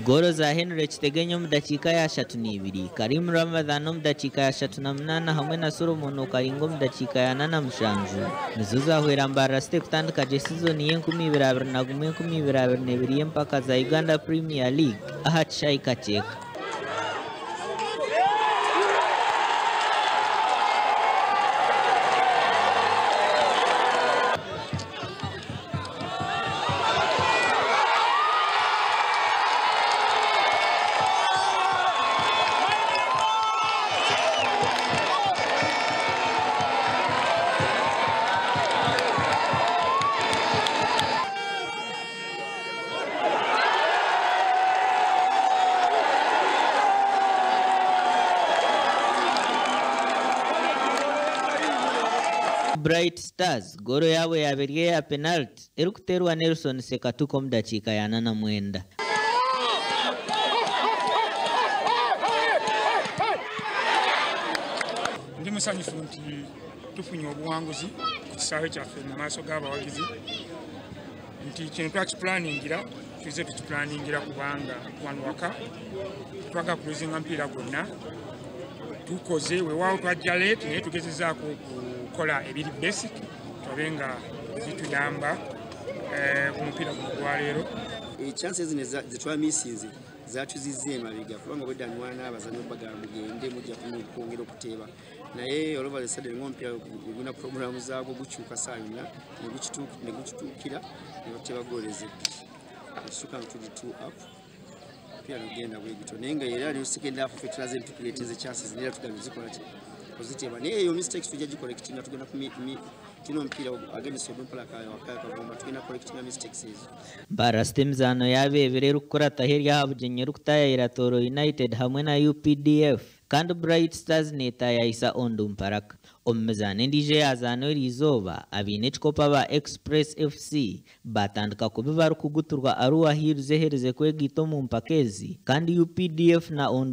Goolo za Henry Kitegenyi omu dakiika ya 32, Karim Ramadhan omu dakiika ya 38 hamwe na Solomon Okaringa omu dakiika ya 47 nizo zahwera Mbarara City kutandika gye sizoni y'e2021-2022 y'empaka za Uganda Premier League aha kishaayi Kakyeka. Bright Stars goolo yaabo yaaba eri eya penaliti erikuteerwa Nelson Ssekatuka omu dakiika ya 49. Ndi musanyufu nti tufunye obuwanguzi ku kisaawe kyaffe mu maaso g'abawagizi, nti kino twakipulaningira, tuzze tukipulaningira kubanga wano waka twagala kuluzinga mupiira gwonna. Tukoze weewaawo twajja late, naye tugezezaako okukola ebiri basic tulabe nga bituyamba ku mupiira guno ogwaleero. Chances zino zetwamisinze zatuzizza emabega kubanga obwedda nywana abazannyi bagamba mugende mujja kwongera okuteeba, naye all over the sudden ng'omupiira gulina puroguramu zaagwo gukyuka saa yonna ne gukituukira ne bateeba goolo ezebbiri, ekituuka nga tuli 2 up, omupiira negugenda bwe gutyo. Naye nga era ne second half ffe tulaze nti tucreatinze chances, naye era tugambye zikola ki oziteeba, naye eyo mistakes tujja gicorrectinga. Tugenda ku kino omupiira against Odumpala Wakaya Kavumba, tugenda correctinga mistakes ezo. Mbarara City emizaano yaabo ebiri erikukurataho eri aha bugyenyi erikutaayayira Tooro United hamwe na UPDF, kandi Bright Stars neetaayayisa Onduparaka. Omu mizaano endiijo eyazaanwa eriizooba, abaine ekikopo aba Express FC batandika kubi barikuguturwa Arua Hills eherize kwegaita omu mpaka ezi, kandi UPDF na Ondu